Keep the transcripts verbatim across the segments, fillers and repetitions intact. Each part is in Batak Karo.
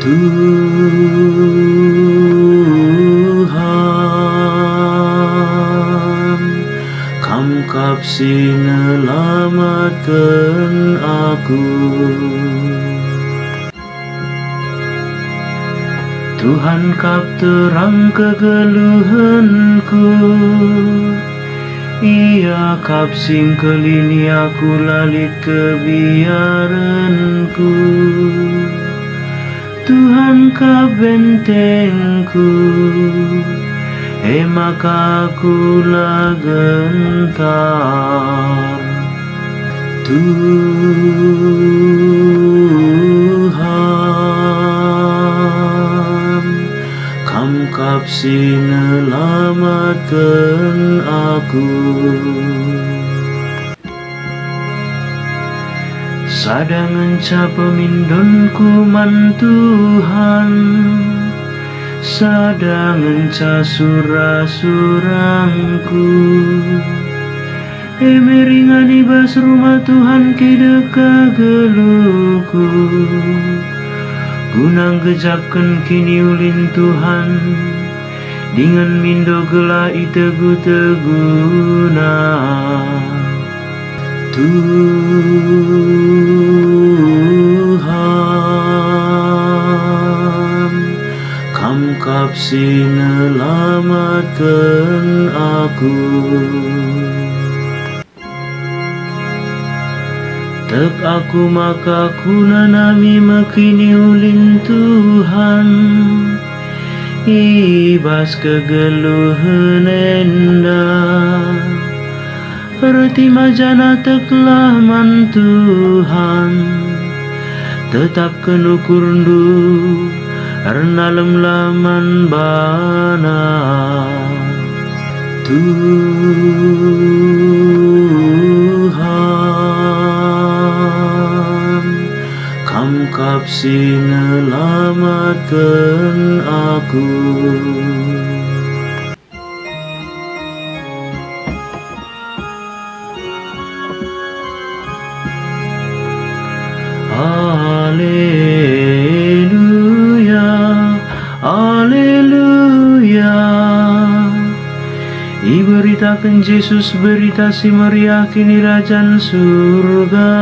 Tuhan, Kam kap si nelamatken aku. Tuhan kap terang kegeluhenku, Ia kap si ngkelini aku la lit kebiarenku. Tuhan kap bentengku, e maka aku la gentar. Tuhan, Kam kap si nelamatken aku. Sada ngenca pemindonku man Tuhan, sada ngenca sura-surangku. E me ringan i bas rumah Tuhan kidekah geluhku, guna nggejapken kiniulin Tuhan, dingen mindo gelah itegu-teguna. Tuhan, Kam kap si nelamatken aku. Tek aku maka kunanami me kiniulin Tuhan i bas kegeluhen enda. Ertima janah teklah man Tuhan, tetapken ukurndu, ernalemlah man baNa. Tuhan, Kam kap si nelamatken aku. Aleluya, aleluya. Iberitaken Jesus Berita Si Meriah Kinirajan Surga.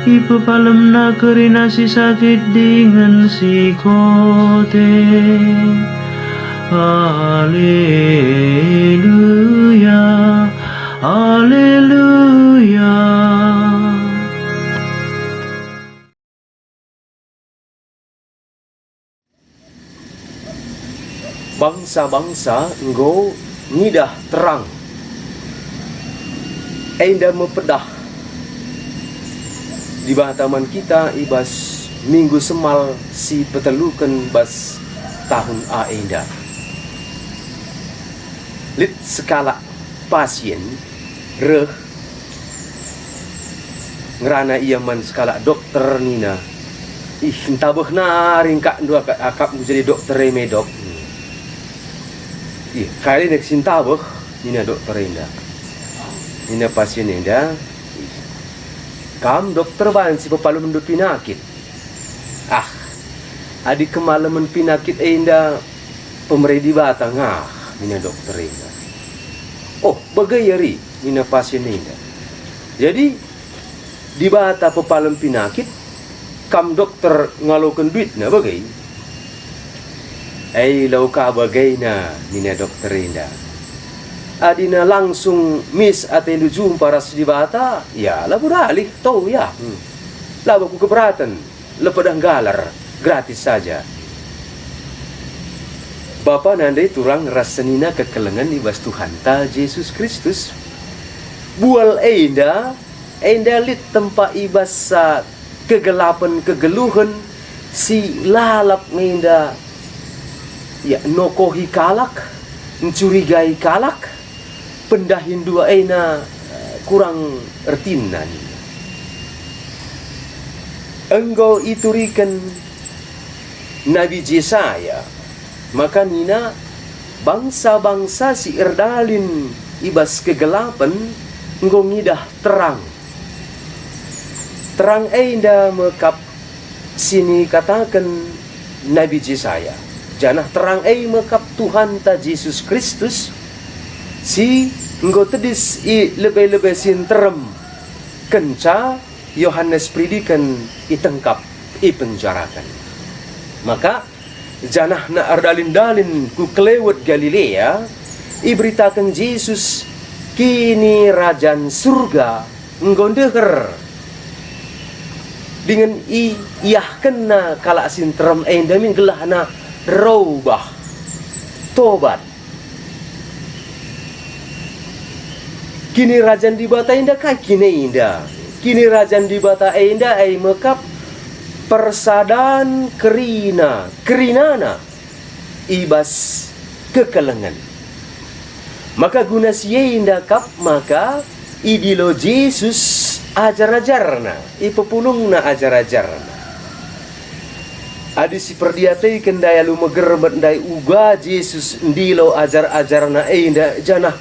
IpepalemNa kerina si sakit dingen si kote. Aleluya, aleluya. Bangsa-bangsa enggo ngidah terang. Enda me pedah Dibata man kita i bas Minggu Semal si peteluken bas tahun A enda. Lit sekalak pasien reh ngerana ia man sekalak dokter nina, "Ih, ntabeh nari ngkakndu aka-, akapndu jadi dokter e me, Dok." "Ih, kai nek si ntabeh?" nina dokter enda. Nina pasien enda, "Ih, kam dokter banci pepalumenndu pinakit. Ah, adi kemalemen pinakit enda pemere Dibata ngah," nina dokter enda. "Oh, bage ia ri," nina pasien enda. "Jadi, Dibata pepalem pinakit, kam dokter ngaloken duitna bage?" "Ei, la ka bagena," nina dokter enda. "Adina langsung mis atendu jumpa ras Dibata, ya labo dalih, tau ya. Hmm. Labo ku keberaten, lepedah nggalar, gratis saja." Bapa nande turang ras senina kekelengen i bas Tuhanta Jesus Kristus. Bual enda, enda lit tempa i bas, ah, kegelapen kegeluhen si lalap nge enda, ya, nokohi kalak, ncurigai kalak, pendahin dua ena, eh, kurang ertinna nina. Enggo ituriken Nabi Jesaya maka nina, "Bangsa-bangsa si erdalin i bas kegelapen enggo ngidah terang." Terang enda me kap si nikataken Nabi Jesaya, janah terang e me kap Tuhanta Jesus Kristus, si enggo tedis i lebe-lebe si nterem kenca Yohanes Peridiken itengkap, ipenjaraken. Maka, janahna erdalin-dalin ku kelewet Galilea, iberitaken Jesus, "Kinirajan Surga enggo ndeher." Dingen i-, iahkenna kalak si nterem enda min gelahna rubah, tobat. Kinirajan Dibata enda kai kin enda? Kinirajan Dibata enda e me kap persadan kerina, kerinana i bas kekelengen. Maka guna si enda kap maka idilo Jesus ajar-ajarNa, ipepulungNa ajar-ajarNa. Adi siperdiateken ndai alu megermet ndai uga Jesus ndilo ajar-ajarNa enda, janah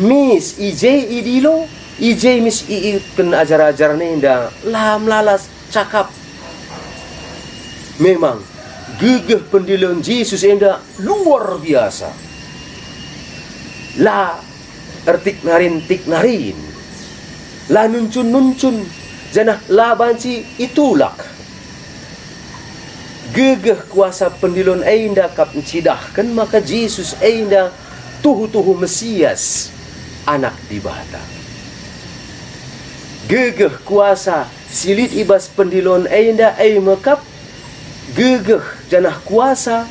mis i je idilo, i je mis iikutken ajar-ajarNa enda, la melala cakap. Memang, gegeh pendilon Jesus enda luar biasa. La ertik narin-tik narin, la nuncun-nuncun, janah la banci itulak. Gegeh kuasa pendilon enda kap ncidahken maka Jesus enda tuhu-tuhu Mesias, Anak Dibata. Gegeh kuasa si lit i bas pendilon enda e me kap gegeh janah kuasa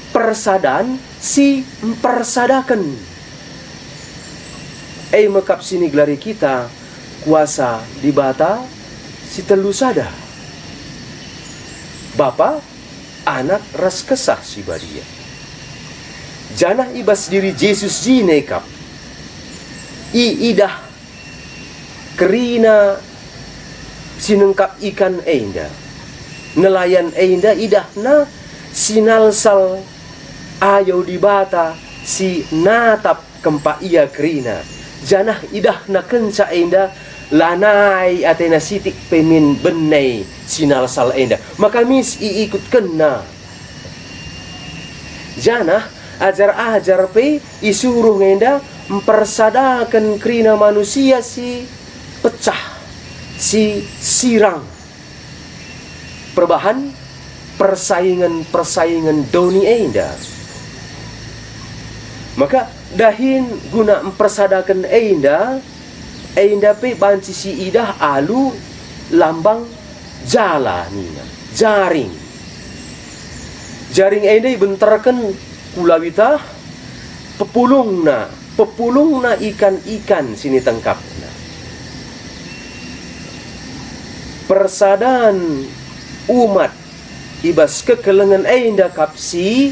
persadan si mpersadaken. E me kap si nigelari kita kuasa Dibata si telu sada, Bapa, Anak, ras Kesah Si Badia. Janah i bas diri Jesus jine kap iidah kerina si nengkap ikan enda. Nelayan enda idahna sinalsal ayo Dibata si natap kempak ia kerina, janah idahna kenca enda lanai atena sitik pe min bene sinalsal enda, maka mis iikutkenna. Janah ajar-ajar pe isuruh nge enda mpersadaken kerina manusia si pecah, si sirang. Perbahan persaingen-persaingen doni enda. Maka dahin guna mpersadaken enda, enda pe banci siidah alu lambang jala nina, jaring. Jaring enda ibenterken ku lawitah, pepulungna, pepulungna ikan-ikan si nitengkapna. Persadan umat i bas kekelengen enda kap si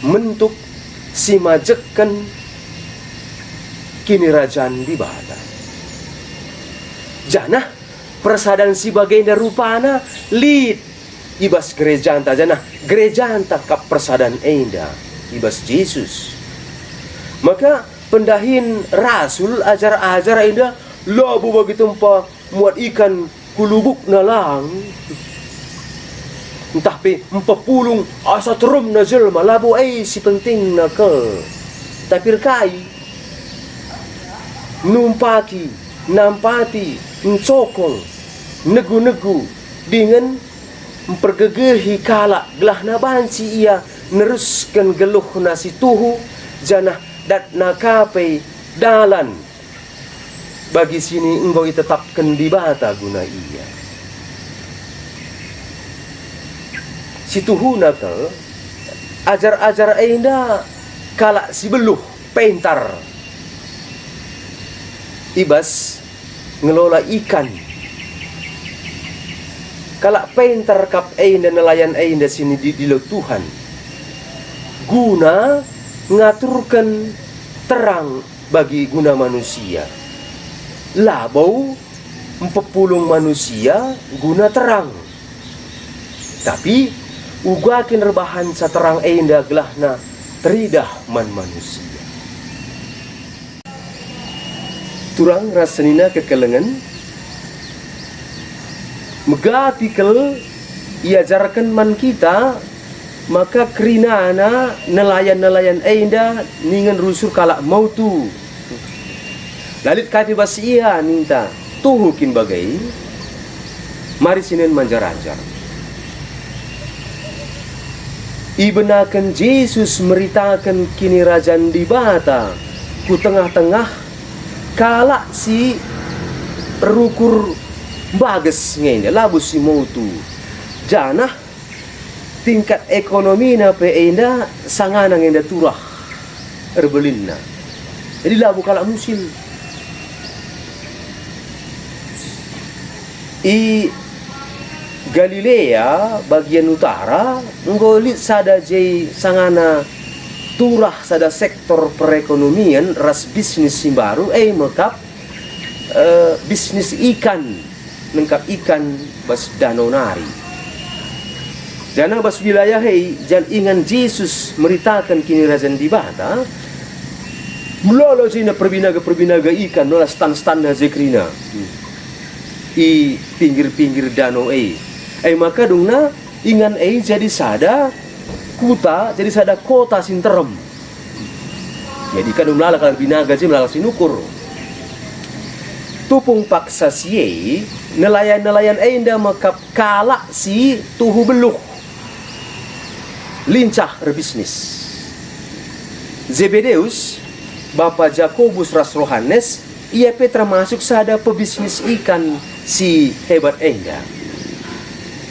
mentuk si majekken Kinirajan Dibata. Janah persadan si bagenda rupana lit i bas gerejanta, janah gerejanta kap persadan enda i bas Jesus. Maka pendahin rasul ajar-ajar enda labo bagi tempa muat ikan ku lubukna lang. Ntah pe mpepulung asa teremna jelma, labo e si pentingna kal. Tapi erkai? Numpaki, nampati, ncokong, negu-negu, dingen mpergegehi kalak gelahna banci ia nerusken geluhna si tuhu, janah datna ka pe dalan bagi si enggo itetapken Dibata guna ia. Situhuna kal, ajar-ajar enda kalak si beluh, pentar i bas ngelola ikan. Kalak pentar kap enda nelayan enda si nidilo Tuhan guna ngaturken terang bagi guna manusia. Labo mpepulung manusia guna terang, tapi uga kin erbahanca terang enda gelahna teridah man manusia. Turang ras senina kekelengen, megati kal Iajarken man kita maka kerinana nelayan-nelayan enda ningen rusur kalak Mautu. La lit kai pe bas ia ninta, tuhu kin bage? Mari sinen manjar-anjar. Ibenaken Jesus meritaken Kinirajan Dibata ku tengah-tengah kalak si rukur mbages nge enda, labo si Mautu. Janah tingkat ekonomina pe enda sangana nge enda turah erbelinna. Jadi labo kalak musil. I Galilea bagian utara enggo lit sada je sangana turah sada sektor perekonomian ras bisnis si mbaru, e me kap, eh, bisnis ikan, nengkap ikan bas dano nari. Janah bas wilayah e, jan ingan Jesus meritaken Kinirajan Dibata, melala jenda perbinaga-perbinaga ikan, melala stan-stanna je kerina i pinggir-pinggir dano e. E maka dungna ingan e jadi sada kuta, jadi sada kota si nterem. Jadi kan melala kalak binaga je, melala si nukur. Tupung paksa si e, nelayan-nelayan enda me kap kalak si tuhu beluh, lincah erbisnis. Zebedeus, bapa Jakobus ras Johanes, ia pe termasuk sada pebisnis ikan si hebat enda.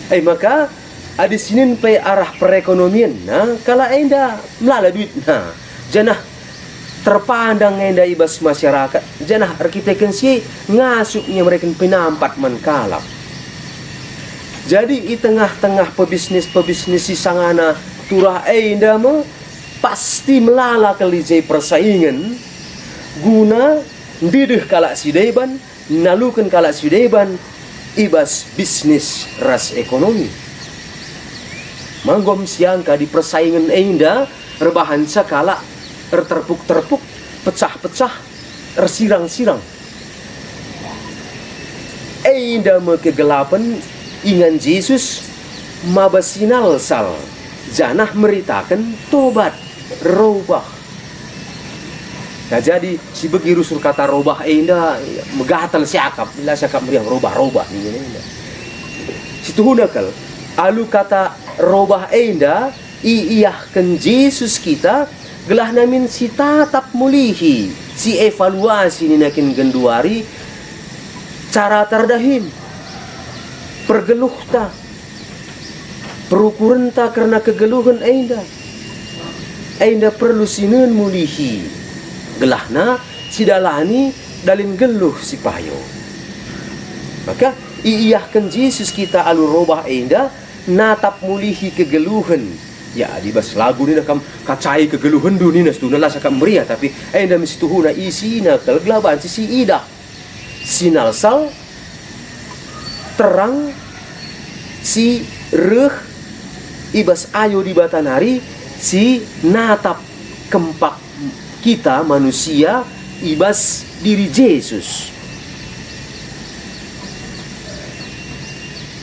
E maka, adi sinen pe arah perekonomianna, kalak enda melala duitna, janah terpandang enda i bas masyarakat, janah erkiteken si e ngasup nge mereken penampat man kalak. Jadi, i tengah-tengah pebisnis-pebisnis si sangana turah enda me pasti melala kal i je persaingen guna ndedeh kalak si deban, naluken kalak si deban i bas bisnis ras ekonomi. Manggom siangka di persaingen enda erbahanca kalak erterpuk-terpuk, pecah-pecah, ersirang-sirang. Enda me kegelapen ingan Jesus maba sinalsal janah meritaken tobat, robah. Nah, jadi, si begi rusur kata robah enda, megatal siakap, la siakap meriah robah-robah nina enda. Situhuna kal, alu kata robah enda iiahken Jesus kita, gelahna min sitatap mulihi, sievaluasi nina kin genduari, carata erdahin, pergeluhta, perukurenta kerna kegeluhen enda. Enda perlu sinen mulihi, gelahna sidalani dalin geluh si payo. Maka iiahken Jesus kita alu robah enda natap mulihi kegeluhen. Ya, adi bas lagu nina kam, "Kacai kegeluhenndu," nina situhuna, la siakap meriah, tapi enda me situhuna isina kal gelah banci siidah. Sinalsal, terang, si reh i bas ayo Dibata nari, si natap kempak kita manusia i bas diri Jesus.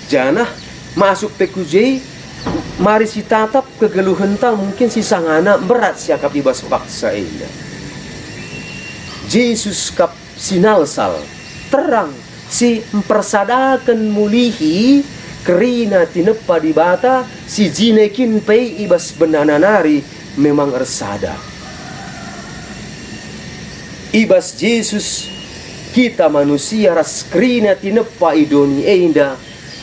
Janah masuk pe ku je, mari sitatap kegeluhenta mungkin si sangana mberat siakap i bas paksa enda. Jesus kap sinalsal, terang, si mpersadaken mulihi kerina tinepa Dibata si jine kin pe i bas benana nari memang ersada. I bas Jesus, kita manusia ras kerina tinepa i doni enda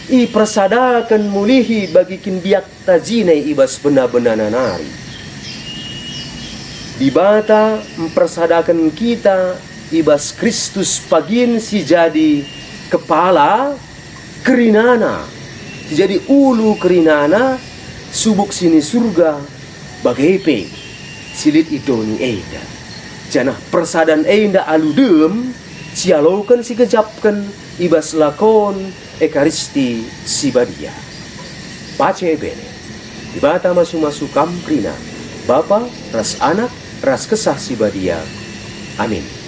ipersadaken mulihi bagi kin biak ta jine i bas bena-benana nari. Dibata mpersadaken kita i bas Kristus pagin si jadi kepala kerinana, si jadi ulu kerinana, subuk si ni Surga, bage pe si lit i doni enda. Janah persadan enda alu dem sialoken sigejapken i bas lakon Ekaristi si Badia. Pace bene. Dibata masu-masu kam kerina, Bapa ras Anak ras Kesah Si Badia. Amin.